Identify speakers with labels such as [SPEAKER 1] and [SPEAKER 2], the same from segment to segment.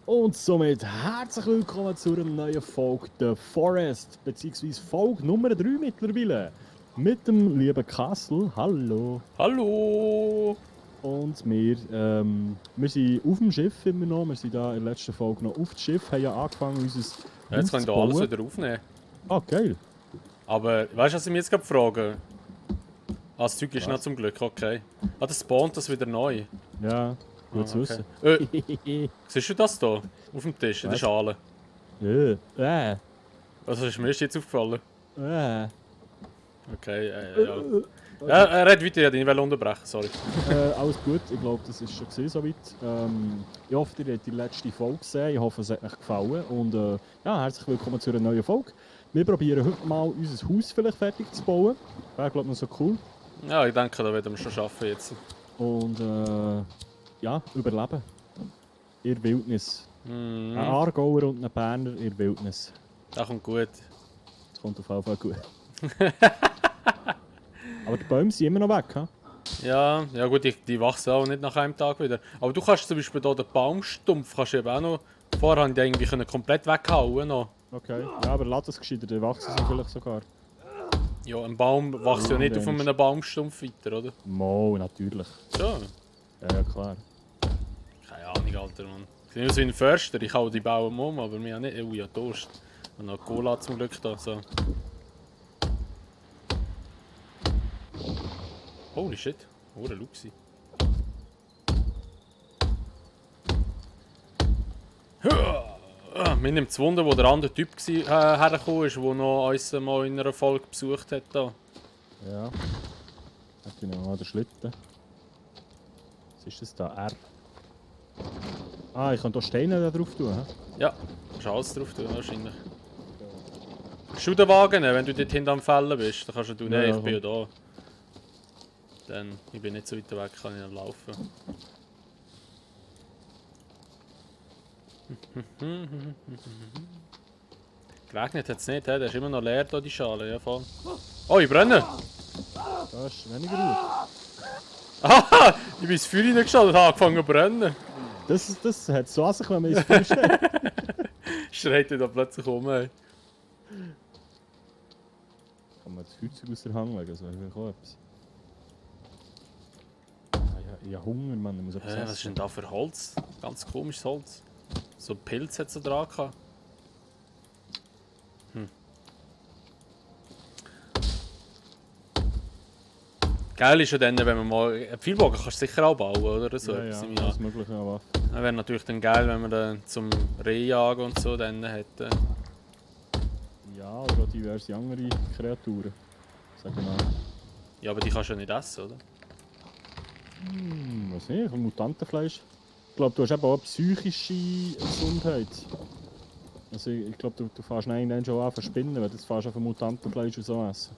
[SPEAKER 1] Und somit herzlich willkommen zu einer neuen Folge The Forest, beziehungsweise Folge Nummer 3 mittlerweile. Mit dem lieben Kassel, hallo.
[SPEAKER 2] Hallo!
[SPEAKER 1] Und wir sind auf dem Schiff immer noch, wir sind da in der letzten Folge noch auf dem Schiff, haben ja angefangen, unser Haus
[SPEAKER 2] Ja, jetzt kann
[SPEAKER 1] zu
[SPEAKER 2] ich da alles
[SPEAKER 1] bauen.
[SPEAKER 2] wieder aufnehmen.
[SPEAKER 1] Ah, geil.
[SPEAKER 2] Aber weißt du, was ich mich jetzt gerade frage? Ah, das Zeug ist
[SPEAKER 1] Was?
[SPEAKER 2] noch zum Glück, okay. Ah, das spawnt das wieder neu.
[SPEAKER 1] Ja, gut
[SPEAKER 2] Ah,
[SPEAKER 1] zu
[SPEAKER 2] okay.
[SPEAKER 1] wissen.
[SPEAKER 2] Siehst du das da? Auf dem Tisch, in der
[SPEAKER 1] Was?
[SPEAKER 2] Schale.
[SPEAKER 1] äh,
[SPEAKER 2] Was ist mir erst jetzt aufgefallen?
[SPEAKER 1] äh,
[SPEAKER 2] Okay, ja. Red weiter, ja, ich will unterbrechen, sorry.
[SPEAKER 1] Alles gut, ich glaube, das ist schon gewesen, soweit. Ich hoffe, ihr habt die letzte Folge gesehen. Ich hoffe, es hat euch gefallen. Und ja, herzlich willkommen zu einer neuen Folge. Wir probieren heute mal unser Haus vielleicht fertig zu bauen. Wäre, glaube ich, noch so cool.
[SPEAKER 2] Ja, ich denke, da werden wir schon schaffen jetzt.
[SPEAKER 1] Und ja, überleben. In der Wildnis. Ein
[SPEAKER 2] Mhm,
[SPEAKER 1] Aargauer und ein Berner in der Wildnis.
[SPEAKER 2] das kommt gut.
[SPEAKER 1] Das kommt auf jeden Fall gut. Aber die Bäume sind immer noch weg, ha?
[SPEAKER 2] Ja, ja gut, die wachsen auch nicht nach einem Tag wieder. Aber du kannst zum Beispiel hier den Baumstumpf kannst du eben auch noch... Vorher haben die irgendwie können komplett weghauen noch.
[SPEAKER 1] Okay. Ja, aber lass es gescheiter, dann wachsen sie vielleicht sogar.
[SPEAKER 2] Ja, ein Baum wächst ja nicht auf
[SPEAKER 1] Irgendwann
[SPEAKER 2] einem Baumstumpf weiter, oder?
[SPEAKER 1] Mo, natürlich.
[SPEAKER 2] Ja.
[SPEAKER 1] Ja, klar.
[SPEAKER 2] Keine Ahnung, Alter, Mann. Ich bin so ein Förster, ich hau die Bauen um, aber wir haben nicht... Oh ja, Durst. Und noch Cola zum Glück da, so. Holy shit. Oh, der Luxi. Mir nimmt es Wunder, wo der andere Typ hergekommen ist, der noch uns mal in einer Folge besucht hat. Da.
[SPEAKER 1] Ja. Hat ich noch mal den Schlitten. Was ist das da? R. Ah, ich kann hier Steine da drauf tun. He?
[SPEAKER 2] Ja, kannst alles drauf tun wahrscheinlich. Kannst du den Wagen nehmen, wenn du dort hinten am Fällen bist? Dann kannst du tun,
[SPEAKER 1] Ja,
[SPEAKER 2] nein,
[SPEAKER 1] ja,
[SPEAKER 2] ich bin ja da. Dann, ich bin nicht so weit weg, kann ich dann laufen. Geregnet hat es nicht, der ist immer noch leer, da, die Schale. Ja, voll. Oh, ich brenne!
[SPEAKER 1] Da ist weniger gut.
[SPEAKER 2] Haha! Ich bin ins Feuer reingeschaut und habe angefangen zu brennen.
[SPEAKER 1] Das hat so an sich, wenn man ins Feuer steht.
[SPEAKER 2] Schreit er da plötzlich um, ey.
[SPEAKER 1] Kann man das Feuerzeug aus der Hand legen, das wäre vielleicht auch etwas. Ah, ich habe Hunger, Mann, ich muss etwas
[SPEAKER 2] Was ist
[SPEAKER 1] essen.
[SPEAKER 2] denn da für Holz? Ganz komisches Holz. So ein Pilz hat es da dran gehabt. Geil ist ja dann, wenn man mal... Einen Pfeilbogen kannst du sicher auch bauen, oder? So
[SPEAKER 1] Ja,
[SPEAKER 2] etwas
[SPEAKER 1] ja,
[SPEAKER 2] im Jahr.
[SPEAKER 1] alles mögliche an Waffen.
[SPEAKER 2] Das wäre natürlich dann geil, wenn man dann zum Rehjagen und so dann hätte.
[SPEAKER 1] Ja, oder auch diverse andere Kreaturen. Sagen wir mal.
[SPEAKER 2] Ja, aber die kannst du ja nicht essen, oder?
[SPEAKER 1] Was nicht, Mutantenfleisch. Ich glaube, du hast eben auch psychische Gesundheit. Also ich glaube, du fährst irgendwann schon an zu spinnen, wenn du jetzt fährst auf Mutantenfleisch und so essen.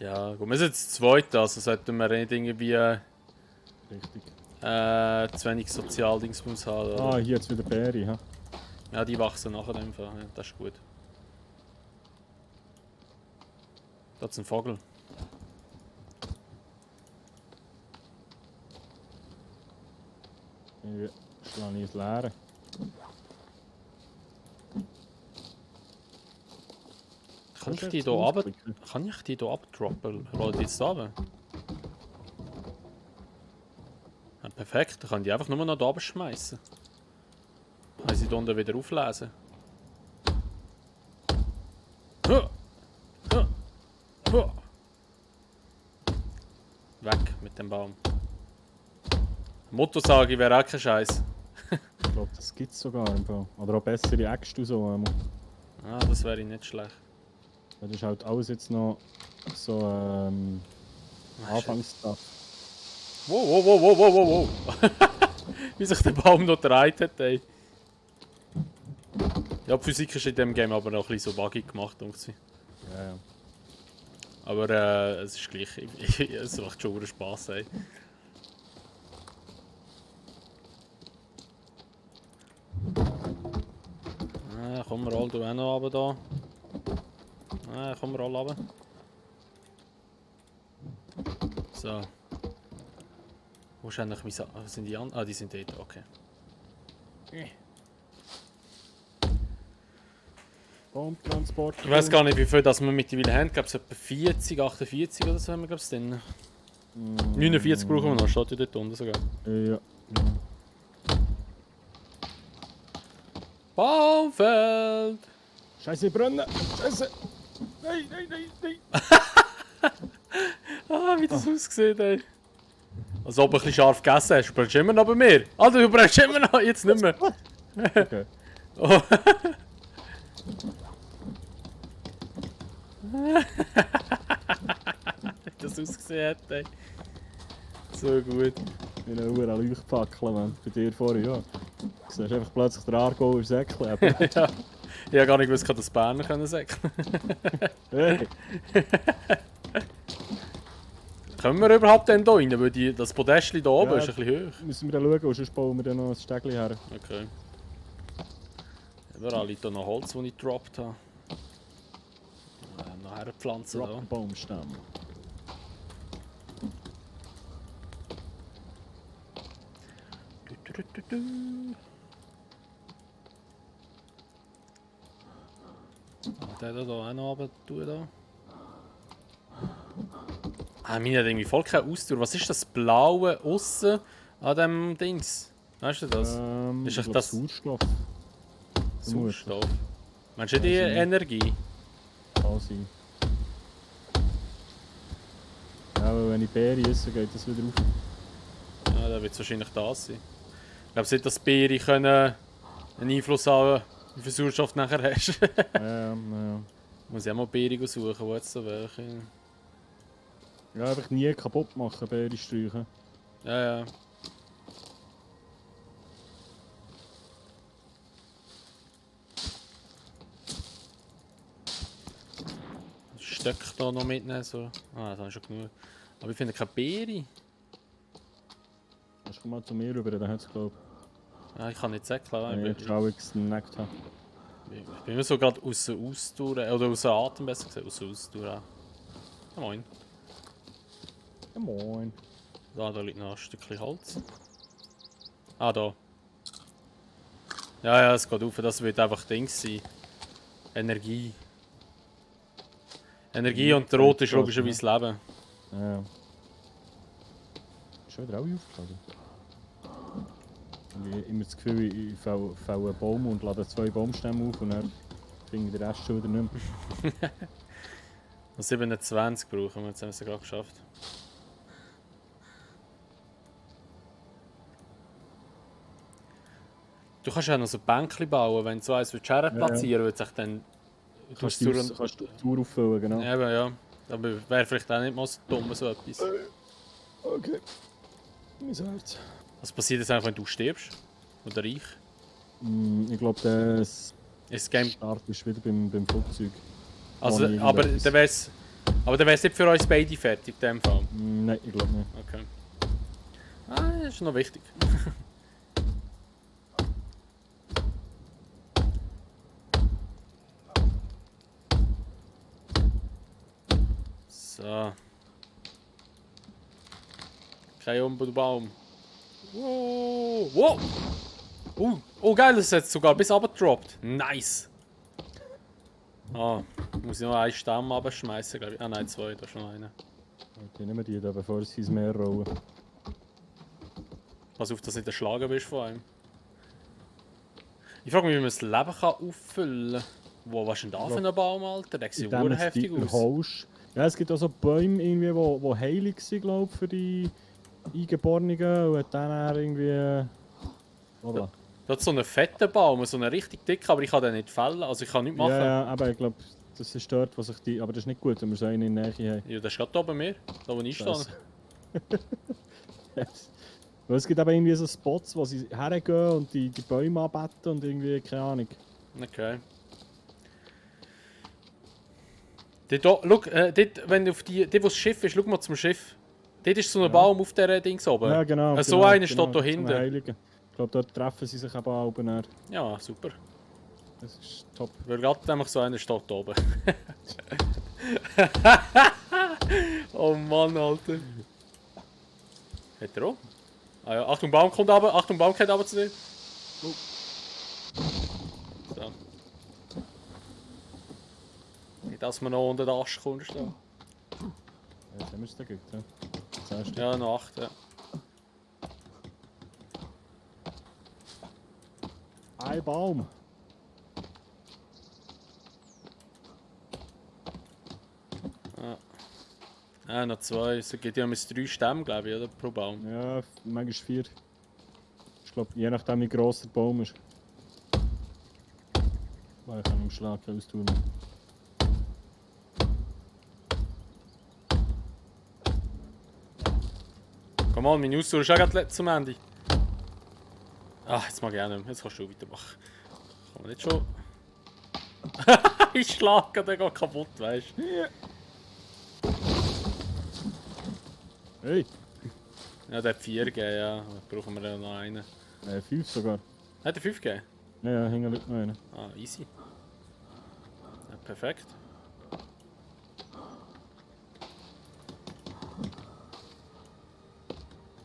[SPEAKER 2] Ja, gut, wir sind jetzt zu zweit, also sollten wir nicht irgendwie
[SPEAKER 1] Richtig.
[SPEAKER 2] zu wenig Sozialdingsbums haben. Oder?
[SPEAKER 1] Ah, hier jetzt wieder Beere, ha?
[SPEAKER 2] Ja, die wachsen nachher einfach. Ja, das ist gut. Da ist ein Vogel.
[SPEAKER 1] Ich schlage ich ins Leere.
[SPEAKER 2] Kann ich
[SPEAKER 1] Das
[SPEAKER 2] die
[SPEAKER 1] ist
[SPEAKER 2] hier
[SPEAKER 1] echt
[SPEAKER 2] runter...
[SPEAKER 1] ausklicken.
[SPEAKER 2] Kann ich die hier abdroppen? Rollen die jetzt runter? Ja, perfekt, dann kann ich die einfach nur noch da oben schmeißen. Kann ich sie hier unten wieder auflesen. Weg mit dem Baum. Motorsage wäre auch kein Scheiß.
[SPEAKER 1] Ich glaube, das gibt es sogar im Fall. Oder auch bessere Äxte und so.
[SPEAKER 2] Ah, das wäre nicht schlecht.
[SPEAKER 1] Das ist halt alles jetzt noch so Anfangsstuff.
[SPEAKER 2] Wow, wow, wow, wow, wow, wow, wow. Wie sich der Baum noch gedreht hat, ey. Ja, die Physik ist in dem Game aber noch ein bisschen so buggy gemacht, denke ich.
[SPEAKER 1] Ja, ja.
[SPEAKER 2] Aber es ist gleich, es macht schon Spaß, ey. Komm, roll du auch noch runter da. Komm, roll runter. So. Wo ist eigentlich meine Sachen? Sind die an? Ah, die sind dort, okay.
[SPEAKER 1] Baumtransport.
[SPEAKER 2] Ich weiß gar nicht, wie viel das wir mittlerweile haben. Ich glaube, es etwa 40, 48 oder so haben wir, glaube ich, drin. 49 brauchen wir noch, steht ja dort unten sogar.
[SPEAKER 1] Ja.
[SPEAKER 2] Baumfeld!
[SPEAKER 1] Scheiße, brennen! Scheiße! Nein, nein, nein, nein!
[SPEAKER 2] Ah, wie das aussieht, ey. Als ob du ein bisschen scharf gegessen hast. Du brennst immer noch bei mir. Alter, du brennst immer noch, jetzt nicht mehr.
[SPEAKER 1] Okay.
[SPEAKER 2] Oh. Wie das ausgesehen hat, ey. So gut.
[SPEAKER 1] Ich habe eine Leuchtfackel, Mann. Bei dir vorher, ja. Du siehst einfach plötzlich den Aargauer Säckle.
[SPEAKER 2] Ja. Ich habe gar nicht gewusst, dass Berner können sagen.
[SPEAKER 1] Hey!
[SPEAKER 2] Können wir überhaupt denn da rein? Weil das Podestchen da oben
[SPEAKER 1] Ja.
[SPEAKER 2] ist ein bisschen hoch.
[SPEAKER 1] Müssen wir dann schauen, sonst bauen wir dann noch ein Stegli her.
[SPEAKER 2] Okay. Überall liegt da noch Holz, das ich gedroppt habe. Noch herpflanzen
[SPEAKER 1] Drop
[SPEAKER 2] da.
[SPEAKER 1] den Baumstamm.
[SPEAKER 2] Den da auch noch runter tun da. Ah, meine hat irgendwie voll keine Ausdauer. Was ist das Blaue aussen an dem Dings? Weißt du das? Ist
[SPEAKER 1] ich
[SPEAKER 2] echt
[SPEAKER 1] glaub,
[SPEAKER 2] das-
[SPEAKER 1] Sauerstoff.
[SPEAKER 2] Sauerstoff. Meinst du die
[SPEAKER 1] Weiß ich nicht.
[SPEAKER 2] Energie?
[SPEAKER 1] Kann sein. Ja, weil wenn ich Beere esse, geht das wieder auf.
[SPEAKER 2] Ja, dann wird es wahrscheinlich das sein. Ich glaube nicht, dass Beere können einen Einfluss haben, wie viel Sauerstoff du nachher hast.
[SPEAKER 1] Ja.
[SPEAKER 2] Muss ich auch mal Beere suchen, wo jetzt so welche.
[SPEAKER 1] Ja, einfach nie kaputt machen, Beere streichen.
[SPEAKER 2] Ja, ja. Stöcke da noch mitnehmen. So. Ah, das habe ich schon genug. Aber ich finde keine Beere.
[SPEAKER 1] Komm mal zu mir rüber, dann hat es, glaube
[SPEAKER 2] Ah, ich kann nicht säckeln.
[SPEAKER 1] ich, wenn ich Schauung gesnackt habe.
[SPEAKER 2] Ich bin immer so gerade aus der Ausdauer, oder aus dem Atem besser gesagt, aus der Ausdauer. Ja, moin.
[SPEAKER 1] Ja, moin.
[SPEAKER 2] Da liegt noch ein Stückchen Holz. Ah, da. Ja, es geht auf, das wird einfach Dings sein. Energie. Energie und der Rot ist logischerweise Leben.
[SPEAKER 1] Ja. Schon wieder alle aufgeladen. Und ich habe immer das Gefühl, ich fälle einen Baum und lade 2 Baumstämme auf und dann finde ich den Rest schon wieder nicht mehr.
[SPEAKER 2] Und 27 brauchen wir, jetzt haben wir es gerade geschafft. Du kannst ja noch so Bänkchen bauen, wenn du so eins platzieren würdest, würde sich dann...
[SPEAKER 1] Kannst du die Tour auffüllen, genau.
[SPEAKER 2] Eben, ja. Aber wäre vielleicht auch nicht mal so dumm, so etwas.
[SPEAKER 1] Okay. Mein Herz.
[SPEAKER 2] Was passiert jetzt einfach, wenn du stirbst? Oder ich?
[SPEAKER 1] Ich glaube, das
[SPEAKER 2] Ist Game...
[SPEAKER 1] Start ist wieder beim Flugzeug.
[SPEAKER 2] Also,
[SPEAKER 1] Ohne
[SPEAKER 2] aber
[SPEAKER 1] irgendetwas.
[SPEAKER 2] dann wär's nicht für uns beide fertig, in dem Fall.
[SPEAKER 1] Nein, ich glaube nicht.
[SPEAKER 2] Okay. Ah, das ist noch wichtig. So. Kein Baum. Wow! Wow! Oh geil, das ist jetzt sogar bis runtergedroppt. Nice! Ah, muss ich noch einen Stamm abschmeißen, glaube ich. Ah nein, 2, da ist schon einer.
[SPEAKER 1] Okay, nehmen wir die da, bevor sie ins Meer rollen.
[SPEAKER 2] Pass auf, dass du nicht erschlagen bist von einem. Ich frage mich, wie man das Leben kann auffüllen kann. Wo, was ist denn da für ein Baum, Alter? Der sieht
[SPEAKER 1] Indem du
[SPEAKER 2] urheftig
[SPEAKER 1] die
[SPEAKER 2] aus.
[SPEAKER 1] erholst. Ja, es gibt auch so Bäume, irgendwie, wo heilig sind, glaube ich, für die Eingeborenen. Und dann irgendwie... Oder?
[SPEAKER 2] Da hat so einen fetten Baum, so einen richtig dicken, aber ich kann den nicht fällen. Also ich kann nichts machen.
[SPEAKER 1] Ja, aber ich glaube, das ist dort, wo sich die... Aber das ist nicht gut, wenn wir so einen in der Nähe haben.
[SPEAKER 2] Ja, das ist gerade da bei mir, da wo ich stehe.
[SPEAKER 1] Scheiße. Weil es gibt aber irgendwie so Spots, wo sie hergehen und die Bäume anbeten und irgendwie, keine Ahnung.
[SPEAKER 2] Okay. Dort, schau, dort, wenn du auf die, wo das Schiff ist, schau mal zum Schiff. Dort ist so ein
[SPEAKER 1] Ja.
[SPEAKER 2] Baum auf dieser Dings oben.
[SPEAKER 1] Ja, genau.
[SPEAKER 2] So
[SPEAKER 1] genau,
[SPEAKER 2] einer
[SPEAKER 1] genau,
[SPEAKER 2] steht da
[SPEAKER 1] so ein
[SPEAKER 2] hinten.
[SPEAKER 1] Heiliger. Ich glaube, dort treffen sie sich eben auch oben.
[SPEAKER 2] Ja, super.
[SPEAKER 1] Das ist top.
[SPEAKER 2] Weil gerade nämlich so einer steht da oben. Oh Mann, Alter. Hat er auch? Ah ja, Achtung, Baum kommt runter. Achtung, Baum geht runter zu dir. So. Nicht, dass man noch unter den Ast kommst. Da.
[SPEAKER 1] Jetzt haben wir es da gekriegt, ja. 10 Stück.
[SPEAKER 2] Ja, noch 8, ja.
[SPEAKER 1] Ein Baum.
[SPEAKER 2] Ah, noch 2. Es gibt ja 3 Stämme, glaube ich, oder? Pro Baum.
[SPEAKER 1] Ja, manchmal 4. Ich glaube, je nachdem wie gross der Baum ist. Weil ich kann im Schlag austun.
[SPEAKER 2] Komm mal, meine Ausdauer ist auch gerade zum Ende. Ach, jetzt mag ich auch nicht mehr. Jetzt kannst du weitermachen. Kann man nicht schon... Ich schlage den geht kaputt, weißt du?
[SPEAKER 1] Yeah. Hey!
[SPEAKER 2] Ja, der hat 4 gegeben, ja. Da brauchen wir ja noch einen.
[SPEAKER 1] 5 sogar.
[SPEAKER 2] Hat er 5 gegeben?
[SPEAKER 1] Ja, ja, hängen noch einen.
[SPEAKER 2] Ah, easy. Ja, perfekt.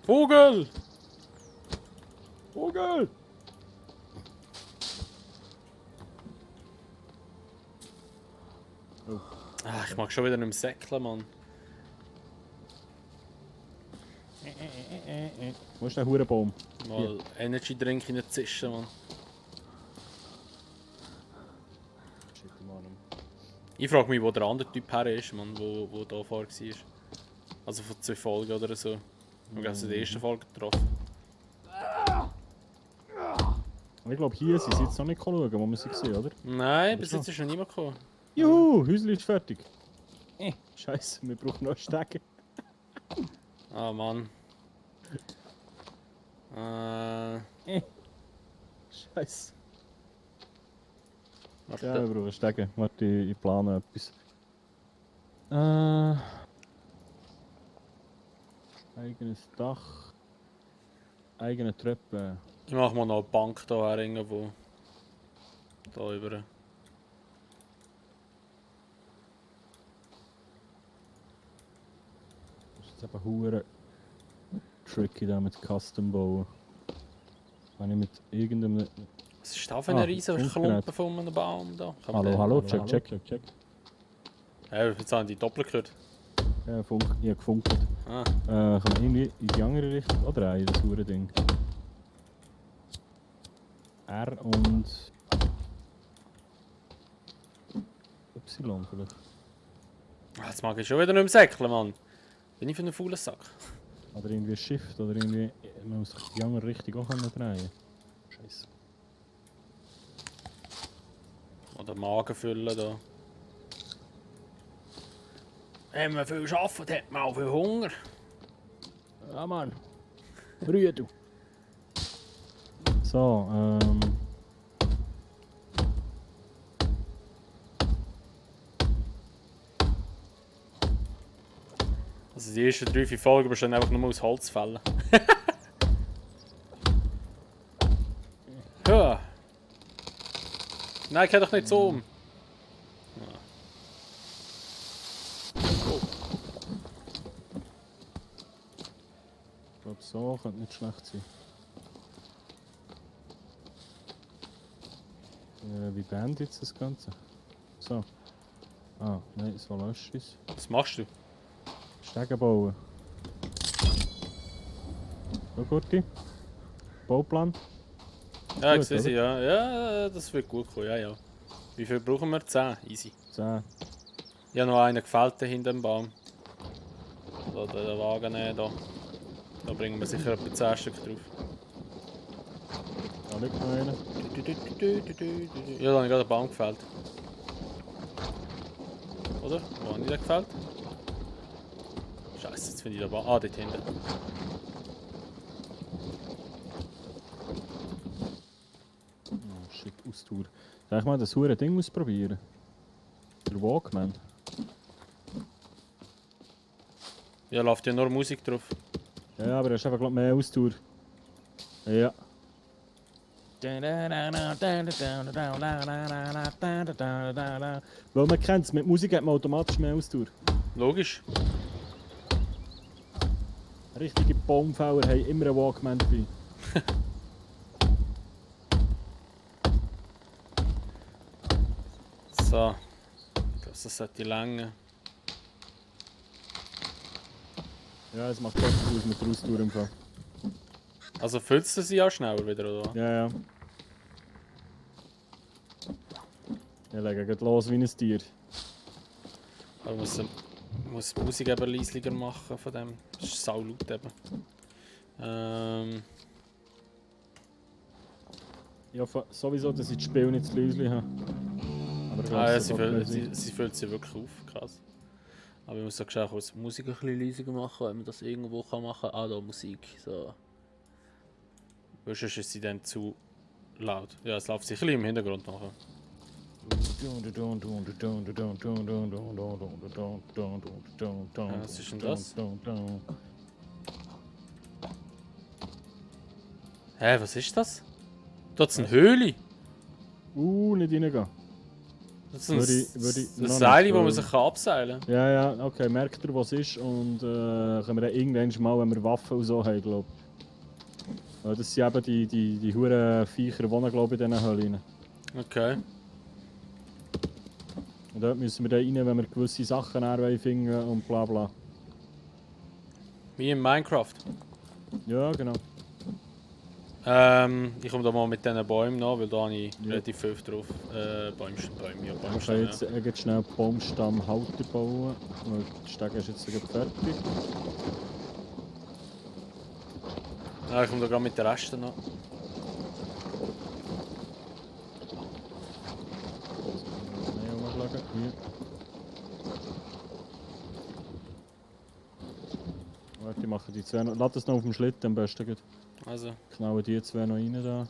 [SPEAKER 2] Vogel!
[SPEAKER 1] Vogel! Oh.
[SPEAKER 2] Ah, ich mag schon wieder nicht mehr säckeln, Mann.
[SPEAKER 1] Wo ist der Hurenbaum?
[SPEAKER 2] Mal Energy Drink reinzischen, Mann.
[SPEAKER 1] Shit, Mann.
[SPEAKER 2] Ich frage mich, wo der andere Typ her ist, Mann, wo da vorher war. Also von 2 Folgen oder so. Wir haben in der ersten Folge getroffen.
[SPEAKER 1] Ich glaube, hier sind sie jetzt noch nicht schauen, wo wir sie sehen, oder?
[SPEAKER 2] Nein, bis jetzt ist noch niemand gekommen.
[SPEAKER 1] Juhu, Häusli ist fertig. Scheiße, wir brauchen noch Stege.
[SPEAKER 2] Ah, Mann.
[SPEAKER 1] Scheiße.
[SPEAKER 2] Warte.
[SPEAKER 1] Ja, wir brauchen Stege. Warte, ich plane etwas. Eigenes Dach. Eigene Treppe.
[SPEAKER 2] Ich mache mal noch eine Bank da her irgendwo. Da über.
[SPEAKER 1] Das ist jetzt eben hure tricky da mit Custom bauen. Wenn ich mit irgendeinem...
[SPEAKER 2] Was ist da für eine riesige
[SPEAKER 1] Funkgerät.
[SPEAKER 2] Klumpen von einem Baum da? Kann man
[SPEAKER 1] Hallo,
[SPEAKER 2] den-
[SPEAKER 1] hallo, check.
[SPEAKER 2] Ja, jetzt haben die doppelt gehört.
[SPEAKER 1] Ja, ich habe gefunkt.
[SPEAKER 2] Ah,
[SPEAKER 1] Kann man irgendwie in die andere Richtung oder drehen, das hure Ding? R und... Y vielleicht.
[SPEAKER 2] jetzt mag ich schon wieder nicht mehr säckeln, Mann. Bin ich für einen faulen Sack?
[SPEAKER 1] Oder irgendwie Shift oder irgendwie... Man muss sich die andere Richtung auch drehen können. Scheiße.
[SPEAKER 2] Oder Magen füllen da. Wenn man viel arbeitet, hat man auch viel Hunger.
[SPEAKER 1] Ja, Mann. Brühe du. So,
[SPEAKER 2] Also die ersten 3-4 Folgen bestehen einfach nur aus Holz fällen. Ja. Nein, geh doch nicht so um.
[SPEAKER 1] ich glaube so könnte nicht schlecht sein. Wie beendet jetzt das Ganze? So. Ah, nein, so löscht es.
[SPEAKER 2] Was machst du?
[SPEAKER 1] Stege bauen. So, Gurti. Bauplan.
[SPEAKER 2] Ja, ich
[SPEAKER 1] Gut,
[SPEAKER 2] sehe sie,
[SPEAKER 1] oder?
[SPEAKER 2] ja. Ja, das wird gut kommen, ja, ja. Wie viel brauchen wir? 10? Easy.
[SPEAKER 1] 10.
[SPEAKER 2] Ich habe noch einen gefällt hinter dem Baum. Da den Wagen nehmen, da. Da bringen wir sicher etwa 10 Stück drauf.
[SPEAKER 1] Da liegt noch einer.
[SPEAKER 2] Ja, da habe ich gerade einen Baum gefällt. Oder? Wo habe ich den gefällt? Scheiße, jetzt finde ich den Baum. Ah, dort hinten.
[SPEAKER 1] Oh shit, Austour. Soll ich mal das hure Ding ausprobieren? Der Walkman.
[SPEAKER 2] Ja, läuft ja nur Musik drauf.
[SPEAKER 1] Ja, aber er ist einfach glaub, mehr Austour. Ja. Weil man kennt es, mit Musik hat man automatisch mehr Austour.
[SPEAKER 2] Logisch.
[SPEAKER 1] Richtige Baumfäller haben immer einen Walkman dabei.
[SPEAKER 2] So. Das sollte länger.
[SPEAKER 1] Ja, es macht trotzdem aus mit der Ausdauer im Fall.
[SPEAKER 2] Also füllst du sie auch schneller wieder, oder?
[SPEAKER 1] Ja, ja. Ich lege gleich los wie ein Tier.
[SPEAKER 2] Aber muss die Musik eben leislicher machen von dem. Das ist sau laut eben.
[SPEAKER 1] Ich hoffe sowieso, dass ich das Spiel nicht zu leise habe. Aber ich glaube,
[SPEAKER 2] Ja,
[SPEAKER 1] es ist
[SPEAKER 2] sie füllt sie wirklich auf, krass. Aber ich muss auch schnell kurz die Musik ein bisschen leiser machen, wenn man das irgendwo machen kann. Ah, da Musik, so. Weil sonst ist sie dann zu laut. Ja, es läuft sicher im Hintergrund nachher. Was ist denn das? Hä, was ist das? Dort ist eine Höhle.
[SPEAKER 1] Nicht reingehen.
[SPEAKER 2] Das ist
[SPEAKER 1] Würde ich
[SPEAKER 2] ein
[SPEAKER 1] noch
[SPEAKER 2] Seil,
[SPEAKER 1] nicht,
[SPEAKER 2] wo man
[SPEAKER 1] weil-
[SPEAKER 2] sich abseilen kann.
[SPEAKER 1] Ja, ja, okay, merkt ihr, was es ist und können wir dann irgendwann mal, wenn wir Waffen und so haben, glaube ich. Das sind eben die huren Viecher, die wohnen, glaube ich, in diesen Höhlen.
[SPEAKER 2] Okay.
[SPEAKER 1] Und dort müssen wir dann rein, wenn wir gewisse Sachen dann finden und bla bla.
[SPEAKER 2] Wie in Minecraft.
[SPEAKER 1] Ja, genau.
[SPEAKER 2] Ich komme da mal mit diesen Bäumen nach, weil da habe ich
[SPEAKER 1] Ja.
[SPEAKER 2] relativ viel drauf. Bäume, ja,
[SPEAKER 1] Ich kann
[SPEAKER 2] Bäumchen,
[SPEAKER 1] jetzt schnell einen Baumstammhalter bauen, weil der Steg ist jetzt gleich fertig.
[SPEAKER 2] Ja, ich komme da gerade mit den Resten noch.
[SPEAKER 1] Nein, umschlagen. Hier. Warte, ich mache die zwei noch. Lass das noch auf dem Schlitten am besten. Gut.
[SPEAKER 2] Also,
[SPEAKER 1] Knallen die zwei noch rein da.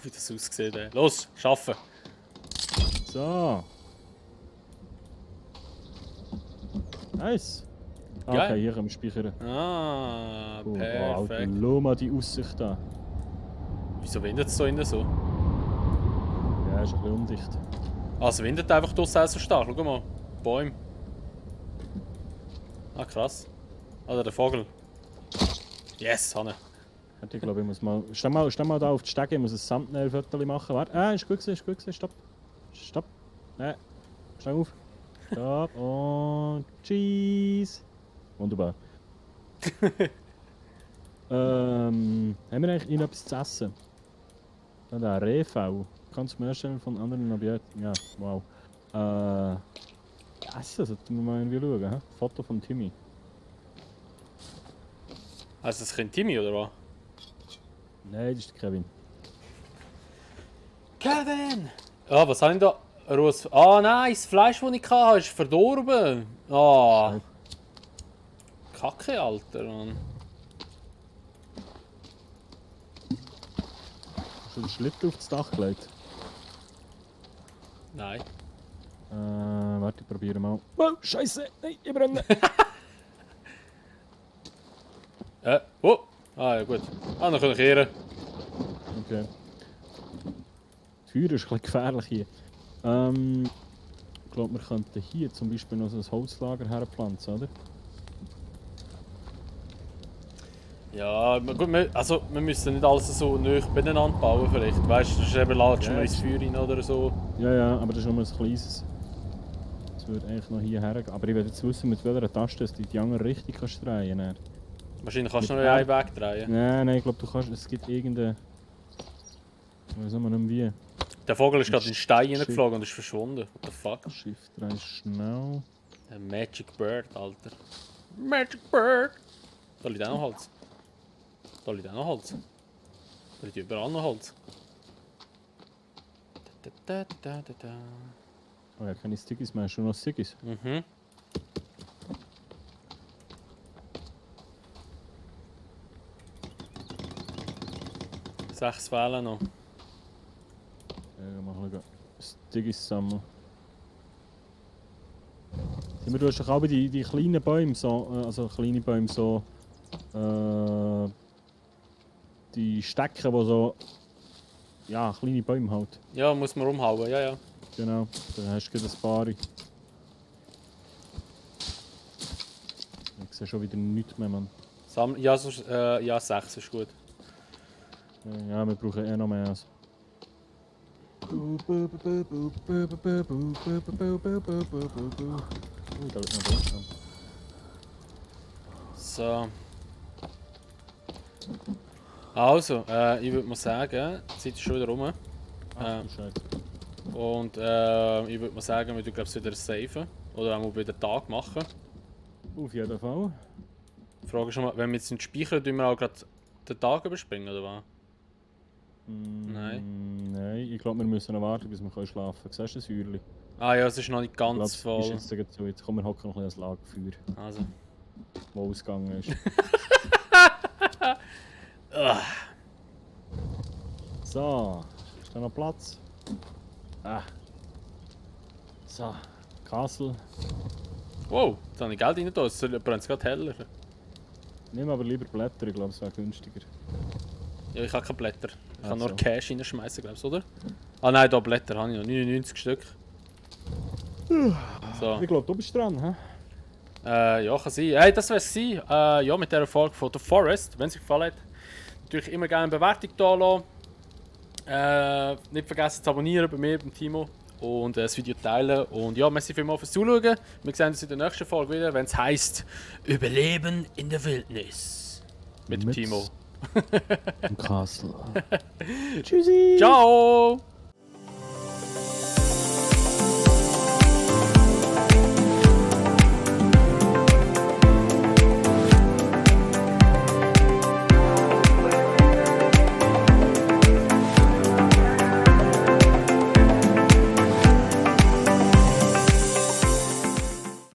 [SPEAKER 2] wie das aussieht. Los, schaffen!
[SPEAKER 1] So. Nice. Ah,
[SPEAKER 2] Geil.
[SPEAKER 1] okay, hier können wir speichern.
[SPEAKER 2] Ah,
[SPEAKER 1] Wow,
[SPEAKER 2] perfekt.
[SPEAKER 1] schau mal die Aussicht da.
[SPEAKER 2] Wieso windet es da innen so?
[SPEAKER 1] Ja, ist ein bisschen undicht.
[SPEAKER 2] Ah, es windet einfach draussen auch so stark. Schau mal, Bäume. Ah, krass. Ah, der Vogel. Yes, Hanne.
[SPEAKER 1] Ich glaube, ich muss mal... Steh mal da auf die Stege, ich muss ein Thumbnail-Foto machen. Warte, ist gut gewesen, stopp. Stopp. Nein, steh auf. Stopp und Cheese. Wunderbar. Haben wir eigentlich irgendetwas zu essen? Ja, der Rehfell. Kannst du mir erstellen von anderen Objekten? Ja, wow. Essen sollten wir mal irgendwie schauen. Hä? Foto von Timmy.
[SPEAKER 2] Also, das Kind Timmy, oder was?
[SPEAKER 1] Nein, das ist der Kevin.
[SPEAKER 2] Kevin! Ah, was habe ich da? Ah, nein, das Fleisch, das ich hatte, ist verdorben. Ah. Kacke, Alter, Mann.
[SPEAKER 1] Hast du den Schlitten auf das Dach gelegt?
[SPEAKER 2] Nein.
[SPEAKER 1] Warte, ich probiere mal. Oh, Scheiße! Nein, ich brenne!
[SPEAKER 2] Oh! Ah, ja, gut. Ah, dann kann ich kehren.
[SPEAKER 1] Okay. Das Feuer ist ein bisschen gefährlich hier. Ich glaube, wir könnten hier zum Beispiel noch so ein Holzlager herpflanzen, oder?
[SPEAKER 2] Ja, gut, wir müssen nicht alles so nah beieinander bauen, vielleicht. Weißt du, das ist eben latschen wir
[SPEAKER 1] Ja.
[SPEAKER 2] ins Feuer rein oder so.
[SPEAKER 1] Ja, ja, aber das ist nur ein kleines. Das würde eigentlich noch hier hergehen. Aber ich will jetzt wissen, mit welcher Taste du die andere Richtung kannst drehen kannst.
[SPEAKER 2] Wahrscheinlich kannst du noch
[SPEAKER 1] Mit
[SPEAKER 2] einen Weg drehen.
[SPEAKER 1] Nein, ich glaube, du kannst. Es gibt irgendeine. Ich weiß nicht mehr wie.
[SPEAKER 2] Der Vogel ist gerade in den Stein
[SPEAKER 1] Shit.
[SPEAKER 2] reingeflogen und ist verschwunden. What the fuck?
[SPEAKER 1] Shift 3 schnell.
[SPEAKER 2] Ein Magic Bird, Alter. Magic Bird! Da liegt auch noch Holz. Da liegt auch noch Holz. Da liegt überall noch Holz. Da.
[SPEAKER 1] Oh ja, keine Stickies mehr. Schon noch Stickies.
[SPEAKER 2] Mhm. Sechs fehlen noch.
[SPEAKER 1] Ja, machen wir Stickies sammeln. Du hast doch auch die kleinen Bäume so, also kleine Bäume so, die Stecken, die so, ja, kleine Bäume halt.
[SPEAKER 2] Ja, muss man umhauen, ja, ja.
[SPEAKER 1] Genau, da hast du gerade ein paar. Ich sehe schon wieder nichts mehr, Mann.
[SPEAKER 2] Ja, ja, 6 ist gut.
[SPEAKER 1] Ja, wir brauchen eher noch mehr. Also. Da wird noch besser.
[SPEAKER 2] So. Also, ich würde mal sagen, die Zeit ist schon wieder rum.
[SPEAKER 1] Ach du Scheiße.
[SPEAKER 2] Und ich würde mal sagen, wir tun wieder safen. Oder auch wieder Tag machen.
[SPEAKER 1] Auf jeden Fall.
[SPEAKER 2] Die Frage ist schon mal, wenn wir jetzt den speichern, tun wir auch gerade den Tag überspringen, oder was? Nein.
[SPEAKER 1] Nein, ich glaube, wir müssen noch warten, bis wir schlafen können. Siehst du das Feuerchen?
[SPEAKER 2] Ah ja, es ist noch nicht
[SPEAKER 1] Ich
[SPEAKER 2] ganz
[SPEAKER 1] glaube, ist
[SPEAKER 2] voll.
[SPEAKER 1] jetzt sogar zu. Jetzt kommen wir hocken noch ein bisschen ans Lagerfeuer,
[SPEAKER 2] Also.
[SPEAKER 1] wo ausgegangen ist. So, ist da noch Platz? Ah. So, Kassel.
[SPEAKER 2] Wow, da habe ich Geld rein da, es brennt gerade heller.
[SPEAKER 1] Nimm aber lieber Blätter, ich glaube, es wäre günstiger.
[SPEAKER 2] Ja, ich habe keine Blätter. Ich kann
[SPEAKER 1] Also.
[SPEAKER 2] nur Cash reinschmeißen, glaubst du, oder? Ah nein, da Blätter habe ich noch, 99 Stück. So.
[SPEAKER 1] Ich glaube, du bist dran, hä?
[SPEAKER 2] Ja, kann sein. Hey, das wär's gewesen. Ja, mit dieser Folge von The Forest. Wenn es euch gefallen hat, natürlich immer gerne eine Bewertung da lassen. Nicht vergessen zu abonnieren bei mir, beim Timo. Und das Video teilen. Und ja, merci vielmals fürs Zuschauen. Wir sehen uns in der nächsten Folge wieder, wenn es heisst Überleben in der Wildnis. Mit dem Timo.
[SPEAKER 1] Im Kassel. Tschüssi!
[SPEAKER 2] Ciao!